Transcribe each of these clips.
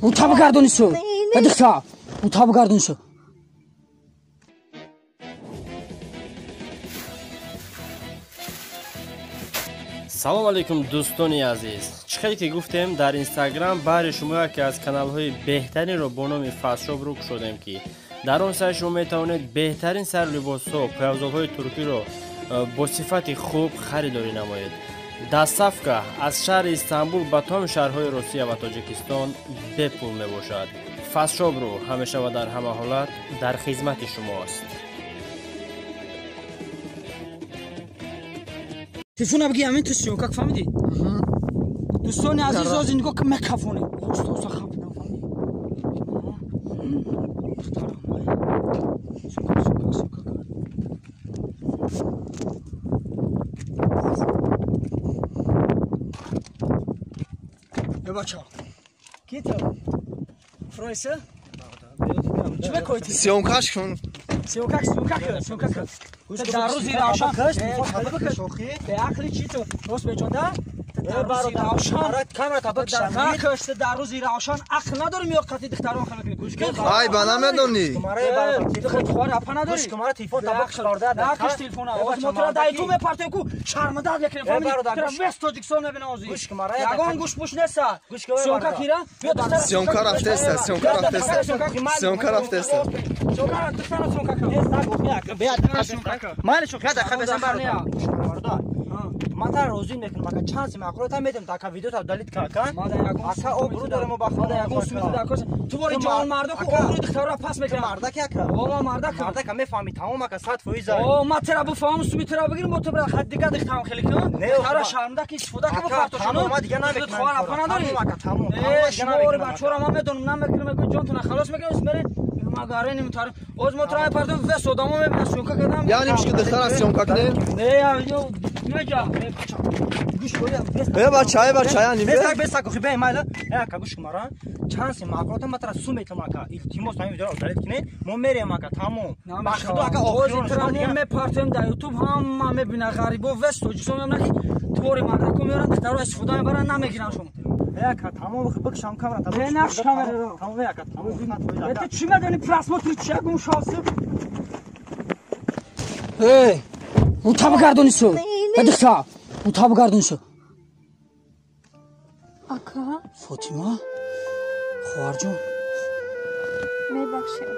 Рӯта бигардони су. Духта, рӯта бигардони су. Салом алейкум, дӯстони азиз. Чӣ хеле ки гуфтем, дар Инстаграм баҳри шумо яке аз каналҳои беҳтаринро бо номи Фастшоп рӯ кушодем, ки дар он сайт шумо метавонед беҳтарин сарлибосҳо, пойафзолҳои туркиро бо сифати хуб харидорӣ намоед. Доставка аз шаҳри Истанбул ба тамоми шаҳрҳои Русия ва Тоҷикистон бепул мебошад. Фастшоп рӯ ҳамеша ва дар ҳама ҳолат дар хизмати шумост. Телефона бигӣ, ҳамин ту съёмка фаҳмидӣ? Дӯстони азиз, ози нигоҳ ки мекафонем. Оста-оста хапидам, фаҳмидӣ? Съёмка, съёмка, съёмка. Э, бача. Ки ту? Фройса? Чӣ мекоӣ ту? Съёмкаш кун. Съёмка, съёмка, съёмка. Дар рӯзи равшан беақли чи ту? Рост беҷода? Дар рӯзи равшан дар рӯзи равшан ақл надорӣ, меё қати духтарон хел мекунӣ. Ай, ба намедонӣ. Хоҳар, апа надорӣ? Накаш телефона. Мо тура дар ютуб мепартоем ку, шармандат мекунем, фаҳмидӣ? Тура вес Тоҷикистон мебинам ози. Ягон гӯшпӯш неста. Съёмка кира? Съёмка рафтеста, съёмка рафтеста. Съёмка рафтеста. Духтара съёмка кир. Майли, шух, яда хабесам, бародар. Ман тара розӣ мекунам, ака, чанд сим ақлота медем, ака, видеота удалить ка, ака. Ака, обрӯ дорем ба худо. Ягон сумиту дар кор. Ту бори ҷавон мардо ку обрӯи духтарро пас мекунам. Мардаки, ака. О, мардак. Мардака мефаҳми, тамом, ака, 100%. О, ма тера бифаҳмам, суми тера бигирам, бо ту бира хат дига духтарам хеле кун. Духтара шармда ки истифода ка бифартошуну. Тамом, ма дига намекунам. Хоҳар, апа надорӣ? Тамом, ака, тамом. Э, шумо бачаҳоро ман медонам, намекунам, мегӯям ҷонтона халос мекунам, меред магарени мутар. Оз мо тра мепартом, вес одамо мебинад, съёмка кардам. Яъне миш ки духтара съёмка кунем? Не, я меҷа. Гӯш кун. Э, бача, э, бача, яъне бесак, бесак, охи бе майла. Э, ака, гӯш кун мара. Чанд сим ақлота ма тара сум метам, ака. Илтимос, ҳамин видеоро удалить кунед. Мо мерем, ака, тамом. Ба худо, ака, охирон тра мо мепартоем дар ютуб, ҳама мебинад, ғарибо вес Тоҷикистон мебинад, ки твори мардако меоранд, духтаро истифода мебаранд, намегиранд шумо. Э, ака, тамом, охи бикшам камера. Э, нақш камера. Тамом, ака, тамом. Э, ту чӣ медонӣ просмотр чия, гум шавси? Э, рӯта бигардони су. Э, духта, рӯта бигардони су. Ака? Фотима? Хоҳарҷон. Мебахшед.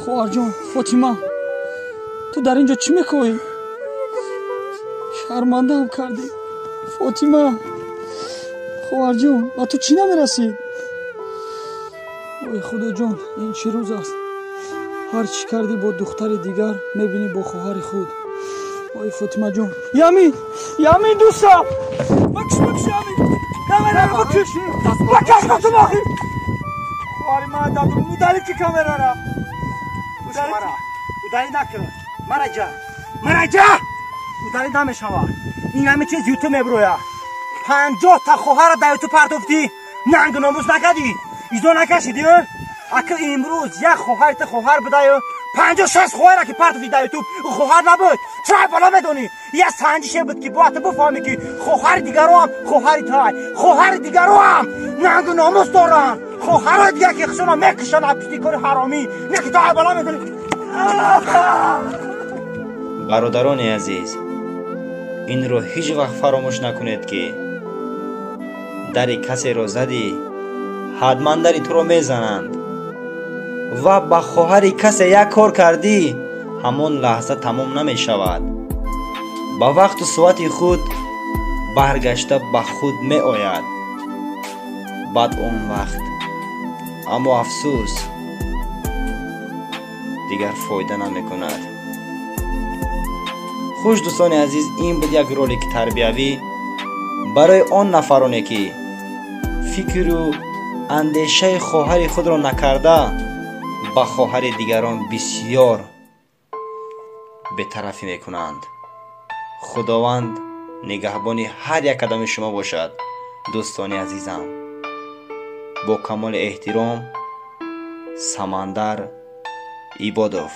Хоҳарҷон, Фотима. Ту дар ин ҷо чӣ мекоҳӣ? Шармандаам кардӣ. Фотима. Хоҳарҷон, ба ту чӣ намерасид? Ой, Худоҷон, ин чӣ рӯз аст? Ҳар чӣ кардӣ бо духтари дигар, мебинӣ бо хоҳари худ. Ой, Фотимаҷон. Ямин! Ямин, дӯстам! Бакш, бакш, Ямин! Камераро бикш! Бакаш ба ту мохи! Хоҳари ман дадум, удали ки камерара. Мара. Удали накун. Мараҷа. Мараҷа! Удали намешава. Ин ҳами чиз ютуб меброя. 50 та хоҳарро дар ютуб партофтӣ. Нангу номус накардӣ. Изо накашидӣ? Ака, имрӯз як хоҳари ту хоҳар будаю, 56 хоҳара ки партофтӣ дар ютуб, ӯ хоҳар набуд. Чаро бало медонӣ? Як санҷише буд, ки бояд ту бифаҳмӣ, ки хоҳари дигароам хоҳари тай, хоҳари дигароам нангу номус доранд. Хоҳарои дигар ки хушона мекушанд аз пишти кори ҳаромӣ. Не ки ту бало медонӣ. Бародарони азиз, инро ҳеҷ вақт фаромӯш накунед, ки дари касеро задӣ, ҳатман дари туро мезананд, ва ба хоҳари касе як кор кардӣ, ҳамон лаҳза тамом намешавад, ба вақту соати худ баргашта ба худ меояд. Баъд он вақт, аммо афсӯс, дигар фоида намекунад. Хуш, дӯстони азиз, ин буд як ролики тарбиявӣ барои он нафароне, ки фикру андешаи хоҳари худро накарда, ба хоҳари дигарон бисьёр бетарафӣ мекунанд. Худованд нигаҳбони ҳар як қадами шумо бошад, дӯстони азизам. Бо камоли эҳтиром, Самандар Ибодов.